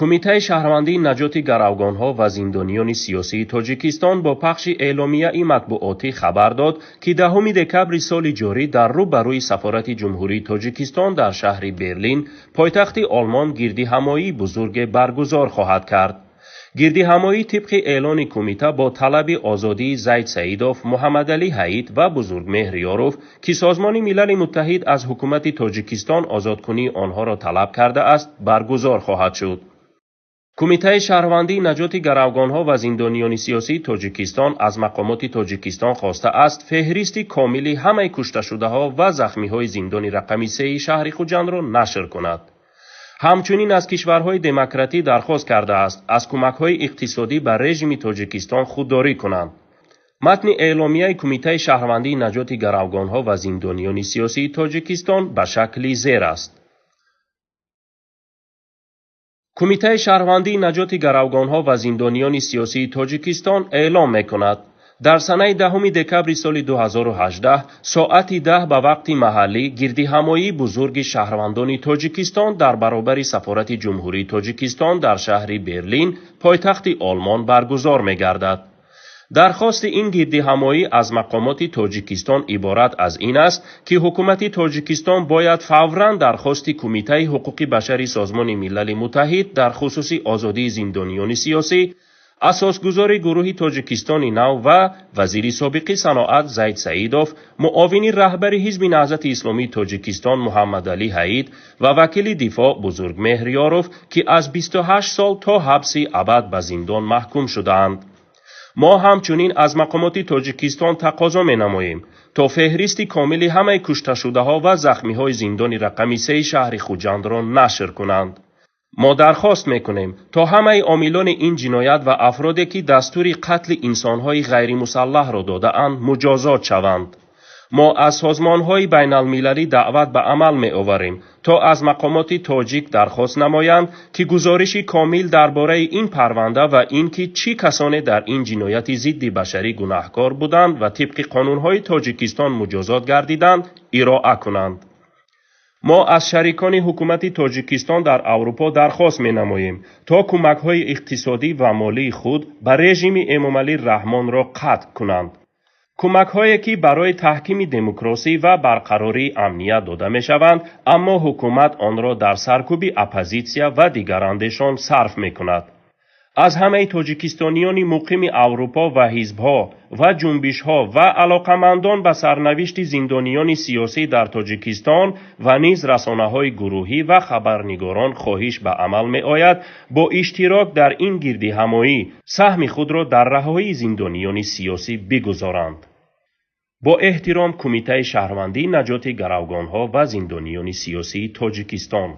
Кумитаи шаҳрвандии наҷоти гаравгонҳо ва зиндониёни сиёсии Тоҷикистон бо пахши эъломияи матбуотӣ хабар дод, ки 10 декабри соли ҷорӣ дар рӯ ба рӯи сафорати Ҷумҳурии Тоҷикистон дар шаҳри Берлин, пойтахти Олмон, гирдиҳамоии бузурге баргузор хоҳад кард. Гирдиҳамоӣ тибқи эълони кумита бо талаби озодии Зайд Саидов, Муҳаммадалӣ Ҳаид ва Бузургмеҳр Ёров, ки Созмони Милали Муттаҳид аз ҳукумати Тоҷикистон озодкунии онҳоро талаб кардааст, баргузор хоҳад шуд. Кумитаи шаҳрвандии наҷоти гаравгонҳо ва зиндониёни сиёсии Тоҷикистон аз мақомоти Тоҷикистон хостааст феҳристи комили ҳамаи кушташудаҳо ва захмиҳои зиндони рақами сеи шаҳри Хуҷандро нашр кунад. Ҳамчунин аз кишварҳои демократӣ дархост кардааст аз кӯмакҳои иқтисодӣ ба режими Тоҷикистон худдорӣ кунанд. Матни эъломияи Кумитаи шаҳрвандии наҷоти гаравгонҳо ва зиндониёни сиёсии Тоҷикистон ба шакли зер аст. Кумитаи шаҳрвандии наҷоти гаравгонҳо ва зиндониёни сиёсии Тоҷикистон эълом мекунад: дар санаи 10 декабри соли 2018 соати 10 ба вақти маҳаллӣ гирдиҳамоии бузурги шаҳрвандони Тоҷикистон дар баробари сафорати Ҷумҳурии Тоҷикистон дар шаҳри Берлин, пойтахти Олмон, баргузор мегардад. Дархости ин гирдиҳамоӣ аз мақомоти Тоҷикистон иборат аз ин аст, ки ҳукумати Тоҷикистон бояд фавран дархости Кумитаи ҳуқуқи башари Созмони Милали Муттаҳид дар хусуси озодии зиндониёни сиёсӣ, асосгузори гурӯҳи Тоҷикистони нав ва вазири собиқи саноат Зайд Саидов, муовини раҳбари Ҳизби Наҳзати Исломии Тоҷикистон Муҳаммадалӣ Ҳаид ва вакили дифоъ Бузургмеҳр Ёров, ки аз 28 сол то ҳабси абад ба зиндон маҳкум шудаанд. Мо ҳамчунин аз мақомоти Тоҷикистон тақозо менамоем, то феҳристи комили ҳамаи кушташудаҳо ва захмиҳои зиндони рақами сеи шаҳри Хуҷандро нашр кунанд. Мо дархост мекунем, то ҳамаи омилони ин ҷиноят ва афроде, ки дастури қатли инсонҳои ғайримусаллаҳро додаанд, муҷозот шаванд. Мо аз созмонҳои байналмилалӣ даъват ба амал меоварем, то аз мақомоти тоҷик дархост намоянд, ки гузориши комил дар бораи ин парванда ва ин ки чӣ касоне дар ин ҷинояти зидди башарӣ гунаҳкор буданд ва тибқи қонунҳои Тоҷикистон муҷозот гардиданд, ироа кунанд. Мо аз шарикони ҳукумати Тоҷикистон дар Аврупо дархост менамоем, то кӯмакҳои иқтисодӣ ва молии худ ба режими Эмомалӣ Раҳмонро қатъ кунанд. Кӯмакҳое, ки барои таҳкими демократсӣ ва барқарории амният дода мешаванд, аммо ҳукумат онро дар саркӯби оппозитсия ва дигарандешон сарф мекунад. Аз ҳамаи тоҷикистониёни муқими Аврупо ва ҳизбҳо ва ҷунбишҳо ва алоқамандон ба сарнавишти зиндониёни сиёсӣ дар Тоҷикистон ва низ расонаҳои гурӯҳӣ ва хабарнигорон хоҳиш ба амал меояд бо иштирок дар ин гирдиҳамоӣ саҳми худро дар раҳоии зиндониёни сиёсӣ бигузоранд. Бо эҳтиром, Кумитаи шаҳрвандии наҷоти гаравгонҳо ва зиндониёни сиёсии Тоҷикистон.